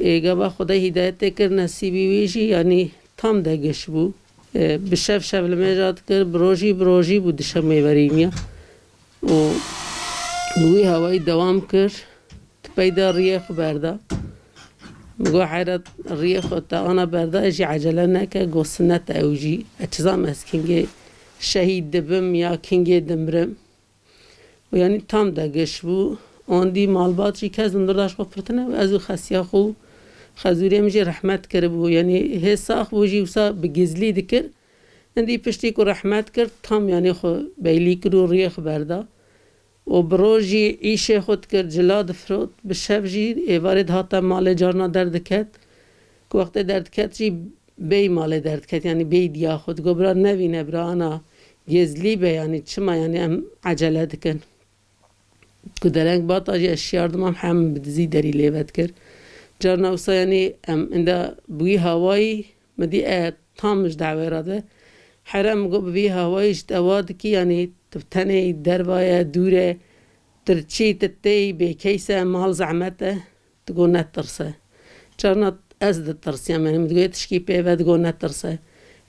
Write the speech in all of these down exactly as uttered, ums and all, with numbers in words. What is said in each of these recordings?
Ê gava Xwedê hîdayetê kir, nesîbî wî jî, yanî tam de giş bû. E, bi şev şevlimêja dikir, bi rojî, bi rojî bû dişemê verîniya. Û bi wî hawayî dewam kir, di peyda riyê xwe berda. Min got, "Heyret, riyê xwe te ana berda, ez jî ecele neke, got, sinet e ew jî. Ez çi zanim ez kingê şehîd dibim ya kingê dimirim." Û yanî tam de giş bû. Ondî malbat jî kes li hundir daş xwe firtine û ez û xesiya xwe û xezûrê min jî rehmet kiribû. Yanî hê sax bû jî wisa bi gizlî dikir. Hindî piştî ku rehmet kir, tam yanî xwe beylî kir û riyê xwe berda. Û bi roj jî îşê xwe dikir, cila difirot, bi şev jî êvarê dihate malê, carna derdiket. Ku wextê derdiket jî bêyî malê derdiket, yanî bêyî diya xwe. Digot, "Bira nevîne, bira ana gêzlî be, yanî çima, yanî em ecele dikin." Ku dereng bata jî ez şiyardim, em hem bi dizî derî lê vedikir. Carna wisa, yanî em inda bi wî hawayî min dî e tam ji dawê re de. Here min got, "Bi vî hawayî ji te wa dikî, yanî tu tenê derva ye, dûr e, tu çî, tu tê, bêkeyse, mal zehmet e." Digot, "Netirse." Carna ez ditirsiyam, yanî min digot, "Tişkî pê ve." Digot, "Netirse."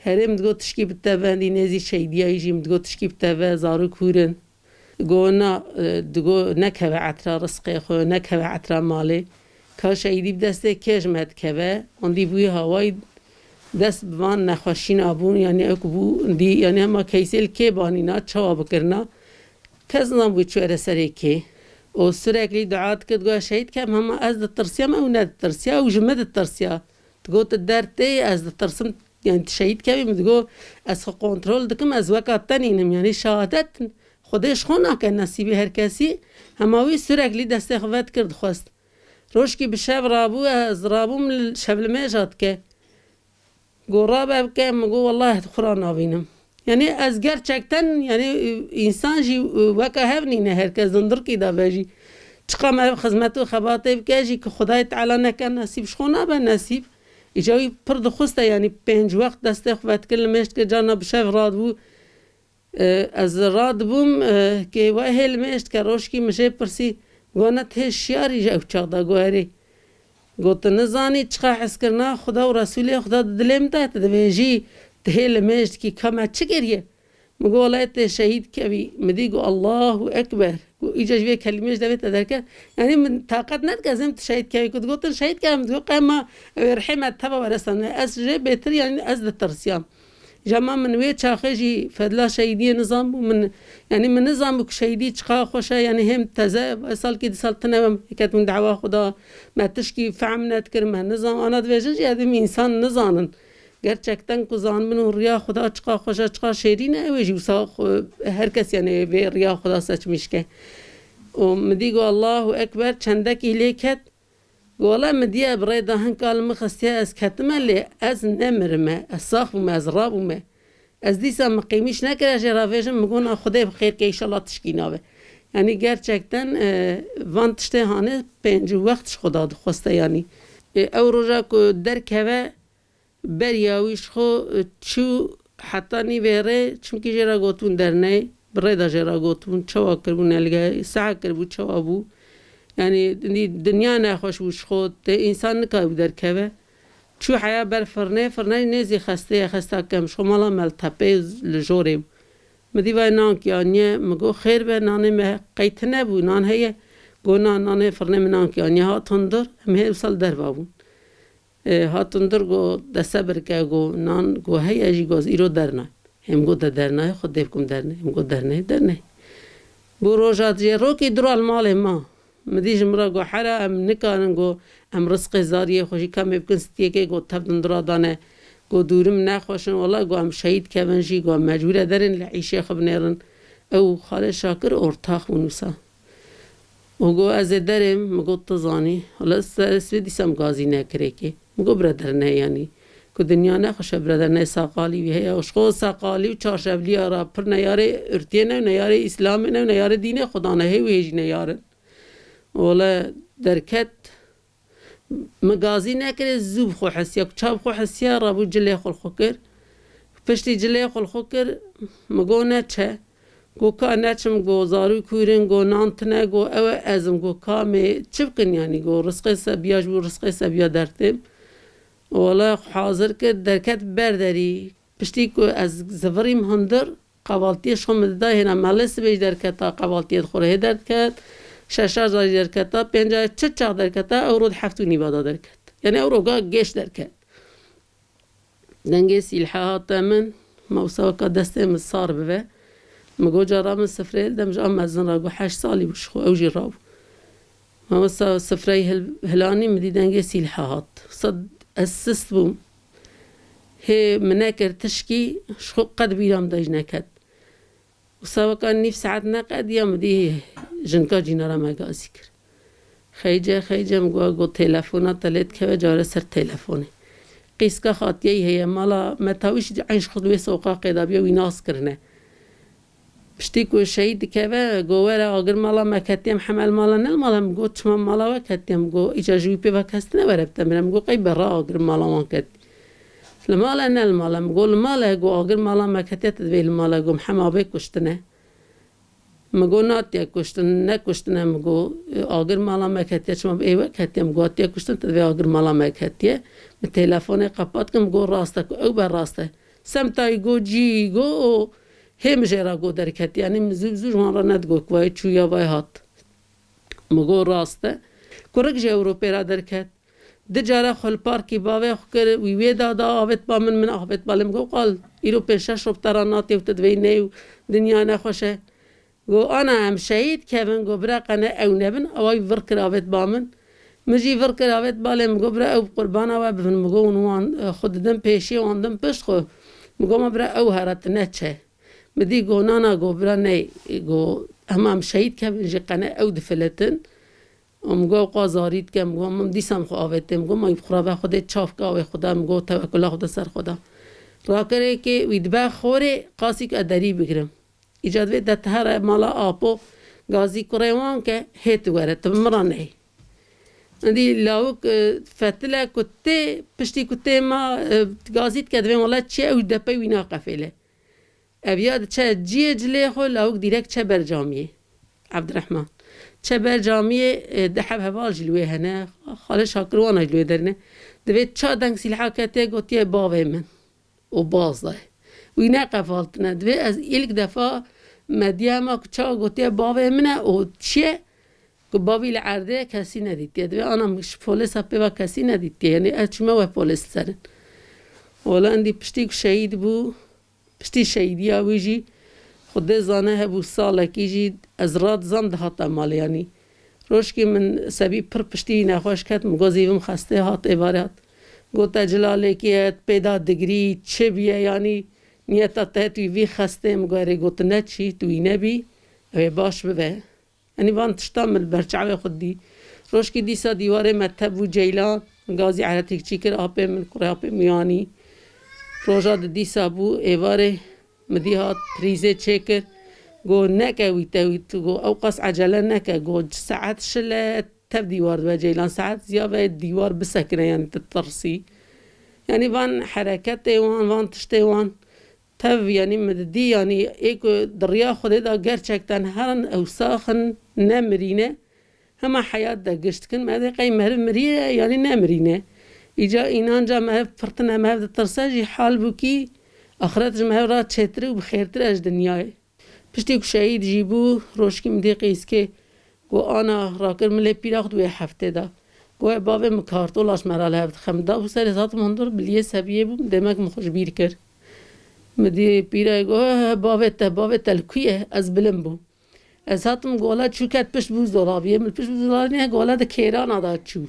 Herê min digot, "Tişkî bi te ve." Dî nêzî şehîdiya jî min digot, "Tişkî bi te ve, zarok hûr in." Digot, "Na, e," digot, "nekeve etra rizqê xwe, nekeve etra malê. Ka şehîdî bi destê kê ji me dikeve." Ondî bûyî hawayî dest bi van nexweşîna bûn, yanî ew ku bû, dî, yanî hema keysê li kê banîna, çawa bikirina. Kes nizan bû çi were serê kê. Û süreklî dua dikir, digot, "Şehîd kem, hema ez ditirsiyam, ew neditirsiya, ew ji min ditirsiya." Digot, "Tu dertê, ez ditirsim, yanî tu şehîd kevî." Min digot, "Ez xwe kontrol dikim, ez weka te nînim, yanî şehadet Xwedê ji xwe nake nesîbê her kesî." Hema wî süreklî destê xwe vedikir, dixwest. Rojkî bi şev rabû, ez rabûm li şevlimêja dike. Got, "Rabe bike." Min got, "Wellahî xwe ra navînim." Yanî ez gerçekten, yanî, însan jî weke hev nîne, her kes dindirkî de be jî. Çiqa meriv xizmet û xebatê bike jî, ki Xwedayê Teala neke nesîb, ji xwe nabe nesîb. Îca wî pir dixwiste, yanî pênc wext destê xwe vedikir, limêj dikir, carna bi şev radibû. E, ez radibûm, e, kê we hê limêj dike, rojkî min jê pirsî, got, "Ne tu hê şiyarî ji ew çax de?" Got, "Erê." Got, "Tu nizanî çiqa hezkirina Xuda û Resûlê Xuda di dilê min de, tu dibêjî tu hê limêj dikî, ka me çi kiriye?" Min got, "Wele tê şehîd kevî." Min dî got, "Allahu Ekber." Got, "Îca ji vê kelîmê ji devê te derket." Yanî min taqet nedike, ez êm tu şehîd kevî. Ku digotin şehîd kevî, min digot, "Qema ew ê rihê me teva were sane." Ez jê bêtir, yanî ez ditirsiyam. Jema min wê çaxê jî fedla şehîdiyê nizanbû. Min, yanî min nizanbû ku şehîdî çiqa xweş e, yanî hêm teze, salkî du sal tune me, heket min dawa xwe da, me tişkî fehm nedikir, me nizan, ana dibêjin jî, edim însan nizanin. Gerçekten ku zanibin û riya Xuda çiqa xweş e, çiqa şêrîn e, ew ê jî wisa xwe, her kes, yanî vê riya Xuda seçmiş ke. Û min dî got, "Allahu Ekber", çendekî lê ket. Got, "Wele min diye bi rê de hinka li min xistiye, ez ketime, lê ez nemirime, ez sax bûme, ez rabûme. Ez dîsa min qîmîş nekire jê re vêjim." Min got, "Na, Xwedê bi xêr ke, înşallah tişkî nabe." Yanî gerçekten, e, van tiştê hanê pêncî wext ji Xweda dixweste, yanî. E, ew roja ku derkeve, beriya wî ji xwe çû heta nîvê rê, çimkî jê re gotibûn derneyê, bi rê de jê re gotibûn, çawa kiribûn, elge, sae kiribû, çawa bû. Yanî, dî-, dinya nexweş bû ji xwe, tê însan nikayibû derkeve. Çû heya ber firnê, firne jî nêzî xestê ye, xesta kem ji xwe mala me li tepeyê li jorê bû. Min dî vay nan kiyaniye, min got, "Xêr be, nanê me qey tune bû, nan heye?" Got, "Na, nanê firnê min nan kiyaniye, hat hundir, em hê wisa li derva bûn." E, hat hundir, got, "De sebir ke," got, "nan," got, "heye jî," got, "îro dernay." Hêm got, "De dernay, xwe dê bikim dernay." Hêm got, "Dernay, dernay." Bû roja dijê, rokî dura li malê ma. Min dî ji min re got, "Hera em nikarin," got, "em rizqê zariyê xwe jî kamê bikin stiyekê," got, "tev dindira dane." Got, "Dûrim nexweş in, wela," got, "em şehîd kevin jî," got, "em mecbûr e derên li îşê xwe binêrin." Ew û Xalê Şakir ortax bûn wisa. Û got, "Ez ê derêm." Min got, "Tu zanî." Wela ez, ez vê dîsa min gazî nekirê kê. Min got, "Bira derneyê, yanî ku dinya nexweş e, bira derneyê, saqalî wî heye." Û ji xwe saqalî û çarşevliya re pir neyarê irtiyê ne, neyarê îslamê ne, neyarê dînê Xudan e, hê wî hê jî neyarin. Wele derket, min gazî nekirê, zû bi xwe hesiya, ku çav xwe hesiya, rabû cilê xwe li xwe kir. Piştî cilê xwe li xwe kir, min got, "Ne çe." Go ka neçim, go zarû kûrin, go nan tine, go ew e ez im, go kamê çi bikin yanî, go rizqê sebiya ji bo rizqê sebiya dertêm. Wala xwe hazir kir, derket ber derî. Piştî ku ez zivirîm hundir, qevaltiyê ji xwe min dida hêna melê sibê jî derketa, qevaltiyê di xwe re hê derdiket. Şeşa jî derketa, pênca çi çax derketa, ew ro di heft û nîva de derket. Yanî ew roga geş derket. Dengê sîlha hate min, ma wisa weka destê min sar bibe. Min got, cara min sifreyê li dem ji a mezin ra, got, heşt salî bû ji xwe, ew jî rabû. Ma wisa sifreyê hil-, hilanî, min dî dengê sîlha hat. Wisa ez sist bûm. Hê min nekir tişkî, ji xwe qet bîra min de jî neket. Wisa weka nîv saet neqediya, min dî jinka cînara me gazî kir. Xeyce, xeyce min got, got, telefona te lê dikeve, care ser telefonê. Qîska xatiyeyî heye, mala me tawî jî eyn ji xwe di wê soqaqê de bûye, wî nas kirine. Piştî ku şehîd dikeve, got, were agir mala me ketiye, em hemel mala ne li mala, min got, çima mala we ketiye, min got, îca ji wî pê ve kes tine were bi te mire, min got, qey berra agir mala wan ketî. Li male ne li male, min got, li male, got, agir mala me ketiye, tu divê li male, got, hema bê kuştine. Min got, natiye kuştin, nekuştine, min got, agir mala me ketiye, çima bi ê we ketiye, min got, hatiye kuştin, tu divê agir mala me ketiye. Min telefonê qepat kir, min got, rast e, ku ew be rast e. Semtayî got, cî got, û hê min jê re got derketiye, yanî min zû bi zû ji wan re nedigot, ku vayê çû ya vayê hat. Min got, rast e. Kurik jî ew ro pê re derket. Du cara xwe li parkê bavê xwe kir, wî wê da da avêt ba min, min avêt ba lê, min got, qal, îro pênc şeş roj bi te re natiye û tu divê ney û dinya nexweş e. Got, ana em şehîd kevin, got, bira qene ew nebin, ewa wî vir kir avêt ba min. Min jî vir kir avêt ba lê, min got, bira ew bi qurbana we bibin, min got, hûn wan, e, xwe didin pêşiyê wan din pişt xwe. Min got, ma bira ew here tu neçe. Min dî got, nana, got, bira ney, got, hema em şehîd kevin jî qene ew difilitin. Min got, ew qas zarî dike, min got, min dîsa min xwe avêtê, min got, ma xwe re ve Xwedê çav ke awê Xweda, min got, tewekula xwe de ser Xweda. Rakirekê wî dibe xorê, qasî ku ez derî bigirim. Îca divê te here mala apo gazî kurê wan ke, hê tu were, tu bi min re neyê. Endî lawik, e, fetile ku tê, piştî ku tê ma, e, gazî dike, divê wele çi ye, ew depey wî naqefêle. Ev ya diçe ciyê cilê xwe, lawik dîrek çe ber camiyê. Evdirehman. Çe ber camiyê, e, di heb heval jî li wê hene. Xalê Şakir wana jî li wê derine. Divê ça deng sîlha ketiye, gotiye, bavê min. Û baz dayê. Wî neqefaltine. Divê ez îlk defa medyaya ma ku ça gotiye, bavê min e û çi ye? Ku bavî li erdê ye, kesî nedîtiye. Divê ana min ji polêsa pê ve kesî nedîtiye. Yanî ez çûme we polês li serin. Wela endî piştî ku şehîd bû, piştî şehîdiya wî jî Xwedê zane hebû salekî jî ez radizam dihata malê yanî. Rojkî min sebî pir piştî nexweş ket, min got zîvim xestê hat êvarê hat. Got te cilalekî ye, pêda digrî, çi biye yanî niyeta te tu vî xestê, min got erê got tu neçî, tu wî nebî, ew ê baş bibe. Yanî van tiştan min li ber çavê xwe dî. Rojkî dîsa dîwarê me tep bû ceylan, min gazî eretrîkçî kir, apê min, kurê apê min yanî. Roja di dîsa bû, êvarê min dî hat, prîzê çêkir. Got, neke wî te wî tu, got, ew qas ecele neke, got, saet şile tev dîwar dibe ceylan, saet ziya ve dîwar bisekine, yanî tu tirsî. Yanî van hereketê wan, van tiştê wan. Tev, yanî min didî, yanî ê ku di riya Xwedê de gerçekten herin ew sax in, nemirîne, hema heyat de giş dikin. Me dê qey meriv miriye, yanî nemirîne. Îca înanca meriv pirtine, meriv ditirse jî, halbûkî axiret ji meriv re çêtir û bi xêrtir e ji dinyayê. Piştî ku şehîd jî bû, rojkî min dê qîskê Got, ana, rakir min lê pîra xwe di wê heftê de. Got, e, bavê min kartola ji me re li hev dixe. Min da bû serê, ez hatim hundir, biliyê sebiyê bûm, demek min xwe ji bîr kir. Min dî pîrayê got, e, bavê te, bavê te li ku ye? Ez bilind bûm. Ez hatim, gola çû ket pişt bû dolabiyê. Min pişt bû dolabiyê, gola di kêrana da çû.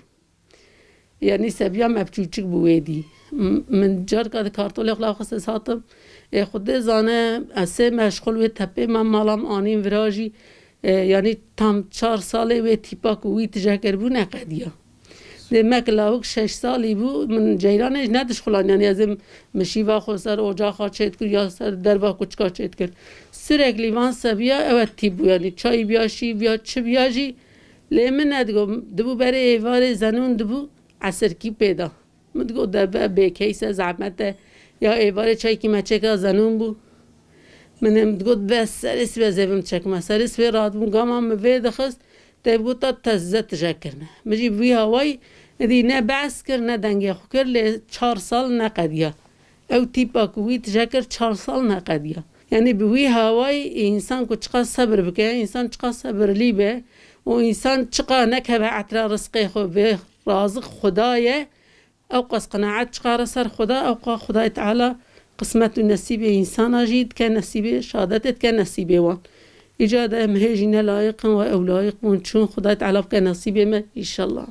Yanî sebiya me bi çûçik bû wê dî. M-, min carka di kartolê xwe xwest, ez hatim. Ê Xwedê zane, ez sê meşxul wê tepê me, mala min anîn vira jî, e, yanî tam çar salê wê tîpa ku wî tije kiribû neqediya. Dê me ki lawik şeş salî bû, min ceyranê jî nedişxulan, yanî ez ê mişîva xwe ser ocaxa çêdikir ya ser derva kuçika çêdikir. Sürekli van sebiya ew e tîp bû, yanî çayî biya, şî biya, çi biya jî, lê min nedigot, dibû berê êvarê zenûn dibû, esirkî pê da. Min digot, de be bêkeys e, zehmet e. Ya êvarê çaykî me çêka zenûn bû. Min em digot, bes serê sibê zevim çekme. Serê sibê radibûn gama min vê dixist, te gota te zet tije kirine. Min jî bi wî hawayî êdî ne behs kir, ne dengê xwe kir, lê çar sal neqediya. Ew tîpa ku wî tije kir çar sal neqediya. Yanî bi wî hawayî însan ku çiqas sebir bike, însan çiqas sebirlî be û însan çiqa nekeve etra rizqê xwe bê razik Xuda ye, ew qas qenaet çiqare ser Xuda, ew qa Xudayê Teala qismet û nesîbê însana jî dike nesîbê, şehadetê dike nesîbê wan. Îca de em hê jî ne layiq in we ew layiq bûn çûn, Xudayê Teala bike nesîbê me, înşallah.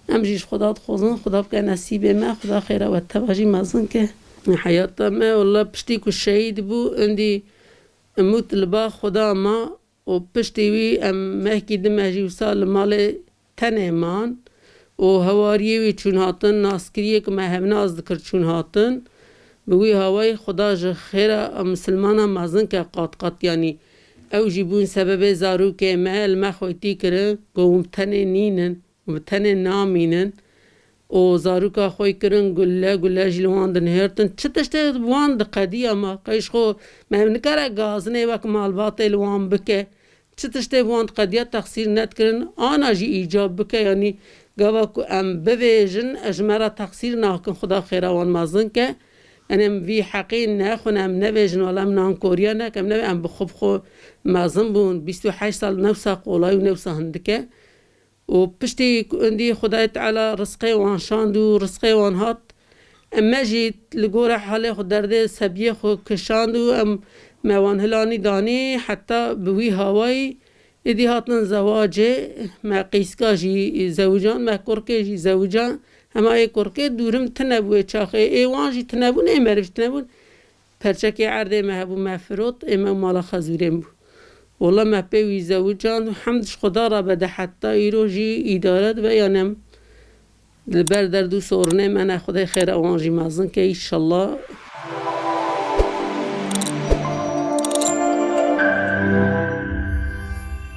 Em jî ji Xuda dixwazin, Xuda bike nesîbê me, Xuda xêra we teva jî mezin ke. Heyata me, wela piştî ku şehîd bû, indî imût li ba Xuda ma û piştî wî em mehkî di meh jî wisa li malê tenê man û hewariyê wî çûn hatin, naskiriyê ku me hevnaz dikir çûn hatin. Bi wî hawayî Xuda ji xêra misilmana mezin ke qat qat, yanî ew jî bûn sebebê zarokê me li me xwetî kirin, ku hûn bi tenê nînin. Bi tenê namînin û zaroka xwe kirin gulle, gulle jî li wan dinihêrtin. Çi tiştê bi wan diqediya ma? Qey ji xwe me nikare gazinê wek malbatê li wan bike. Çi tiştê bi wan diqediya texsîr nedikirin, ana jî îcab bike, yanî gava ku em bivêjin, ez ji me re texsîr nakin, Xuda xêra wan mezin ke. Em vî heqî nexwin, em nevêjin, wala em nankoriya nekin, em nevê, em bi xwe bi xwe mezin bûn, bîst û heşt sal newsa qolay û newsa hindike. û piştî ku indî Xwedayê Teala rizqê wan şand û rizqê wan hat, em me jî li gora halê xwe derdê sebiyê xwe kişand û em me wan hilanî danî, heta bi wî hawayî êdî hatin zewacê, me qîska jî zewican, me kurkê jî zewican, hema ê kurkê dûrim tine bû ê çaxê, ê wan jî tine bûn, ê meriv jî tine bûn. Perçekê erdê me hebû, me firot, ê me mala xezûrên bû. Wala me pê wî zewican û hemd ji Xuda re be de heta îro jî îdare dibe, yan em li ber derd û sorinê me ne, Xwedê xêra wan jî mezin ke, înşallah.